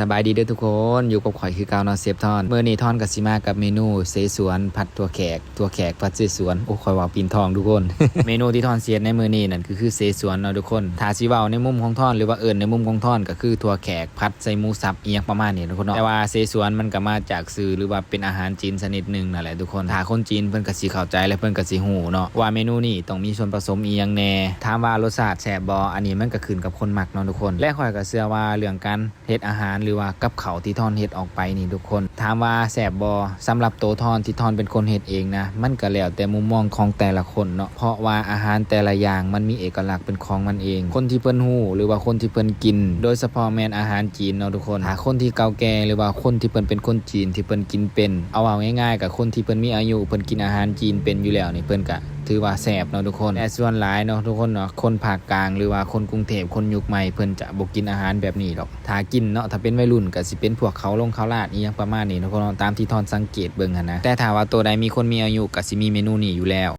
ສະບາຍດີເດີທຸກຄົນ ຢູ່ກັບຂ້ອຍຄືເກົ່າເນາະ ເຊຟທອນ. ມື້ນີ້ທອນກໍຊິມາກັບເມນູເສສວນຜັດຖົ່ວແຂກ ຖົ່ວແຂກຜັດເສສວນ. ໂອ້ ຂ້ອຍເວົ້າປີນທ້ອງທຸກຄົນ. ເມນູທີ່ທອນຊິເຮັດໃນມື້ນີ້ນັ້ນກໍຄືເສສວນເນາະທຸກຄົນ. ຖ້າຊິເວົ້າໃນມຸມຂອງທອນ ຫຼືວ່າເອີ້ນໃນມຸມຂອງທອນ ກໍຄືຖົ່ວແຂກຜັດໃສ່ໝູສັບອີ່ຫຍັງປະມານນີ້ເນາະທຸກຄົນເນາະ. ແຕ່ວ່າເສສວນມັນກໍມາຈາກຊື່ ຫຼືວ່າເປັນອາຫານຈີນຊະນິດໜຶ່ງນັ້ນແຫຼະທຸກຄົນ. ຖ້າຄົນຈີນເພິ່ນກໍຊິເຂົ້າໃຈ ແລະ ເພິ່ນກໍຊິຮູ້ເນາະວ່າເມນູນີ້ຕ້ອງມີສ່ວນປະສົມອີ່ຫຍັງແດ່. ຖາມວ່າລົດຊາດແຊບບໍ່? ອັນນີ້ມັນກໍຂຶ້ນກັບຄົນມັກເນາະທຸກຄົນ ແລະ ຂ້ອຍກໍເຊື່ອວ່າເລື່ອງການ ເຮັດອາຫານ ຫຼືວ່າກັບເຂົ້າທີ່ທອນເຮັດອອກໄປນີ້ທຸກຄົນ ຖາມວ່າແຊບບໍ່? ສຳລັບໂຕທອນທີ່ທອນເປັນຄົນເຮັດເອງນະ ມັນກໍແລ້ວແຕ່ມຸມມອງຂອງແຕ່ລະຄົນເນາະ ເພາະວ່າອາຫານແຕ່ລະຢ່າງມັນມີເອກະລັກເປັນຂອງມັນເອງ. ຄົນທີ່ເພິ່ນຮູ້ ຫຼືວ່າຄົນທີ່ເພິ່ນກິນ ໂດຍສະເພາະແມ່ນອາຫານຈີນເນາະທຸກຄົນ. ຖ້າຄົນທີ່ເກົ່າແກ່ ຫຼືວ່າຄົນທີ່ເພິ່ນເປັນຄົນຈີນທີ່ເພິ່ນກິນເປັນ ເອົາເວົ້າງ່າຍໆ ກໍຄົນທີ່ເພິ່ນມີອາຍຸ ເພິ່ນກິນອາຫານຈີນເປັນຢູ່ແລ້ວນີ້ ເພິ່ນກະ ຖືວ່າແຊບເນາະທຸກຄົນ. ແຕ່ສ່ວນຫຼາຍເນາະທຸກຄົນເນາະ ຄົນພາກກາງ ຫຼືວ່າຄົນກຸງເທບ ຄົນຍຸກໃໝ່ ເພິ່ນຈະບໍ່ກິນອາຫານແບບນີ້ດອກ. ຖ້າກິນເນາະ ຖ້າເປັນໄວລຸ້ນກໍຊິເປັນພວກເຂົ້າລົງເຂົ້າລາດອີ່ຫຍັງປະມານນີ້ເນາະ ຕາມທີ່ທອນສັງເກດເບິ່ງຫັ້ນນະ. ແຕ່ຖ້າວ່າໂຕໃດມີຄົນມີອາຍຸກໍຊິມີເມນູນີ້ຢູ່ແລ້ວ.